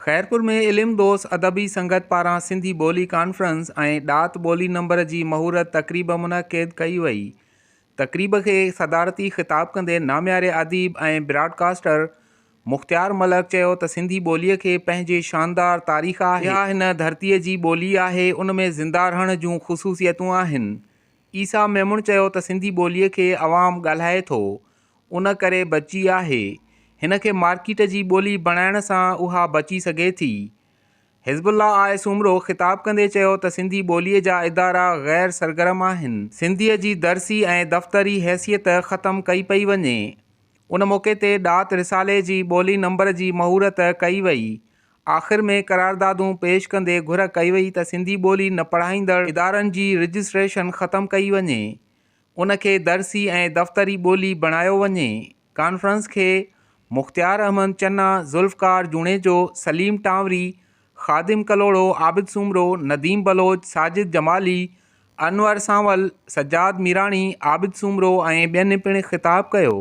خيرپور ۾ علم دوست ادبي سنگت پاران سنڌي ٻولي ڪانفرنس ۽ ڏات ٻولي نمبر جي مهورت تقريب منعقد ڪئي وئي. تقريب کي صدارتي خطاب ڪندي نامياري اديب ۽ براڊڪاسٽر مختيار ملڪ چيو ته سنڌي ٻوليء کي پنهنجي شاندار تاريخ آهي، اها هن ڌرتيء جي ٻولي آهي، ان ۾ زنده رهڻ جون خصوصيتون آهن. عيسيٰ ميمڻ چيو ته سنڌي ٻوليء کي عوام ڳالهائي ٿو، ان ڪري بچي آهي. هن کي مارڪيٽ جي ٻولي بڻائڻ سان اها بچي سگهي ٿي. حزب الله آء سومرو خطاب ڪندي چيو ته سنڌي ٻوليء جا ادارا غير سرگرم آهن. سنڌيء جي درسي ۽ دفتري حيثيت ختم ڪئي پئي وڃي. ان موقعي تي ڏات رسالي جي ٻولي نمبر جي مهورت ڪئي وئي. آخر ۾ قراردادون پيش ڪندي گهر ڪئي وئي ته سنڌي ٻولي نه پڙهائيندڙ ادارن جي رجسٽريشن ختم ڪئي وڃي. ان کي درسي ۽ دفتري ٻولي بڻايو وڃي. ڪانفرنس کي مختيار احمد چنا، ذوالفقار جوڻيجو، سليم ٽانوري، خادم ڪلهوڙو، عابد سومرو، نديم بلوچ، ساجد جمالي، انور سانول، سجاد ميراڻي، عابد سومرو ۽ ٻين پڻ خطاب ڪيو.